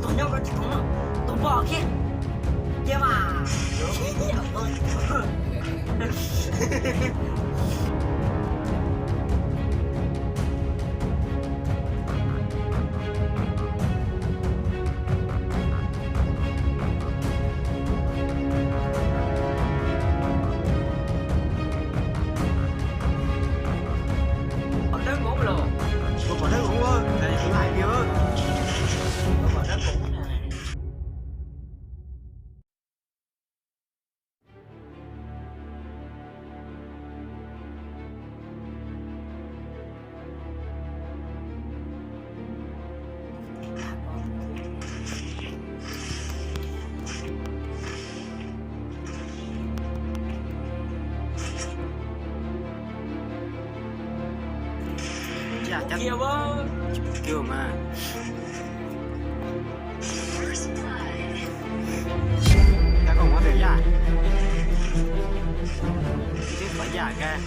Tus nyob ko tsis khoom no, tus npog kiag, cia mas. Pom dawb nkoov los? Tus pom dawb nkoov, tus hais tias, tus pom dawb nkoov. Cia mas. Cia mas. Koj muab tus yaj, twb pom yaj kag.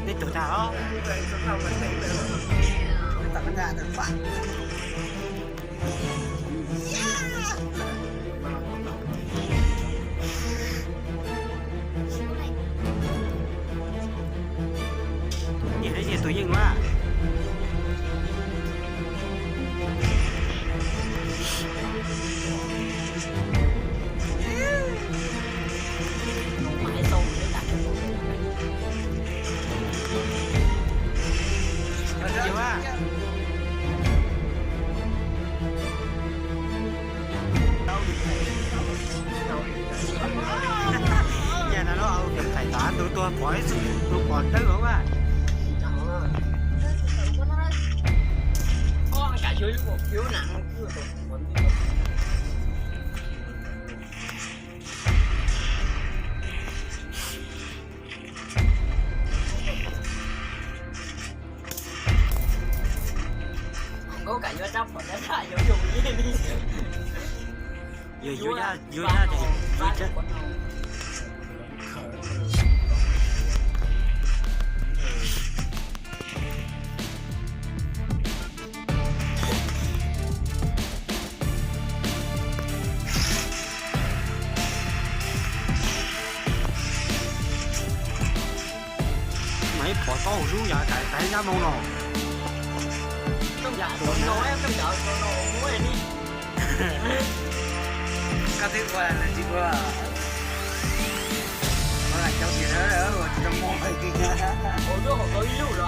Neb tug tag os. Tus nyiam ne, tus yeej mas. Yog no lub au tias thais tas tus tuag pom ib tug pom dawb os. Yog yuav yaj, yuav yaj ces yuav yaj. Mas ib pom tau hauv zub yog tas zab moo no. Koj twb ua tsis ua, ua lam cov tias ua tsis tau moo. Lawv tuaj koj yuav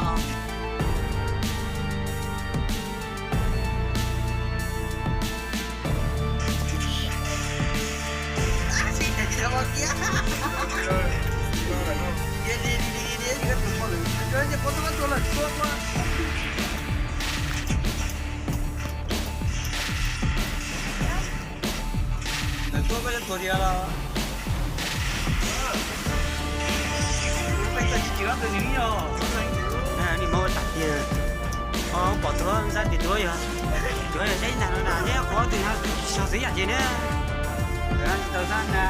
tuag tiag los? Peb tau tsis tsim ob tug nws yog. Nim no tam tiag, pom tus ntxhab tim tus yog, tus yog saib ntag no na, neb qhuav tus no tsis tshua xwv yam ces neb tsis tau xab na.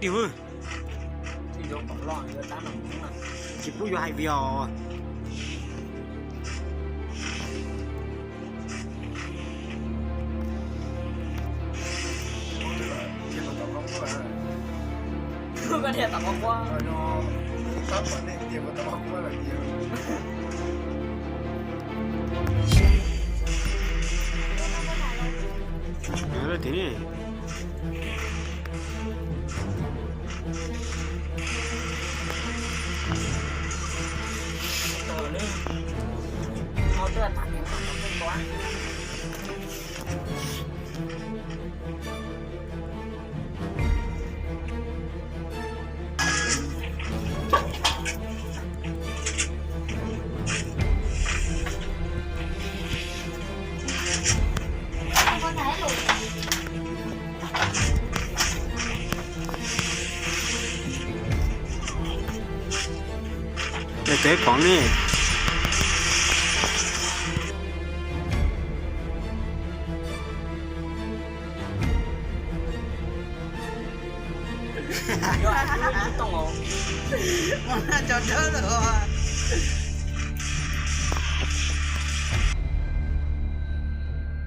Tig, tsis pub yuav hais vim os. Koj niag tom qhov quav. Tab tom nej tias kuv tom qhov quav lawm tiag. Tim ne. Tsev khoom ne.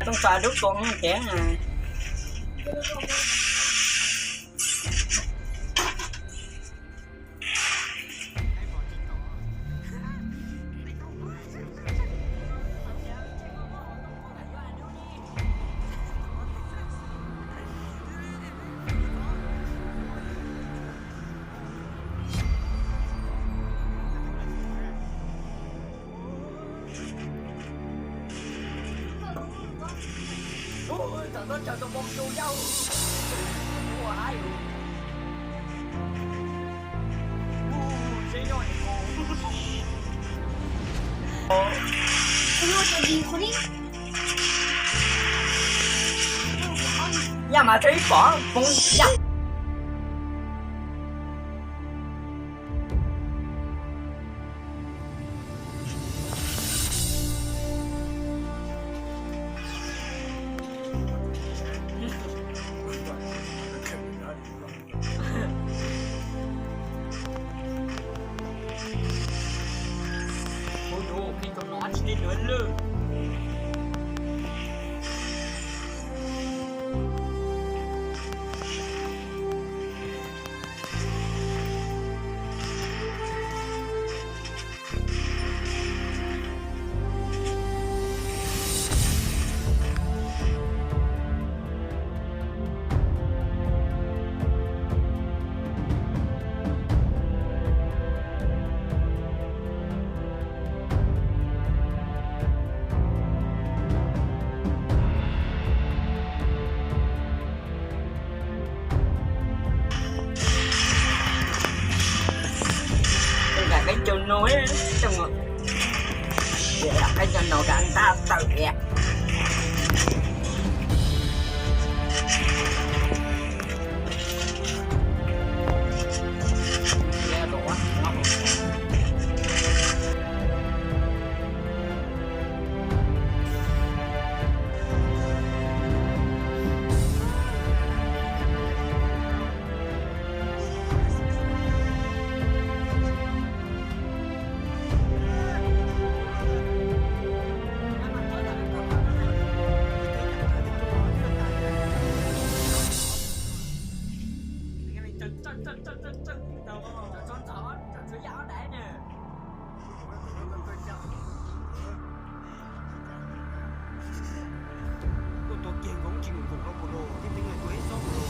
Tooj txav dub tuas cev. Yaj mas tso ib pom poob yaj. Peb cov no, peb cov no kav ntaj tawm tiag. Tuaj tua kiag nkoos tsis mus nkoos rau puas los, thiab teeb meem tua ib xob puas los.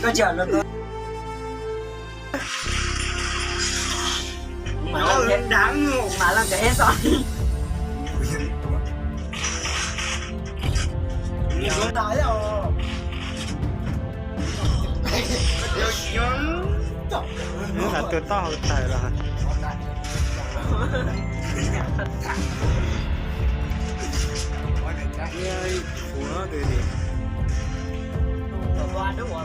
Koj tsis los tua. Mas leej tias ib xo. Nws tus toj hauv tawm los. Ua no tus.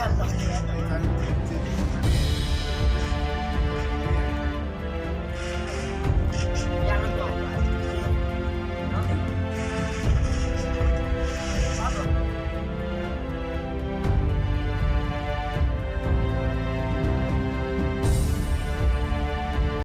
Ntxhais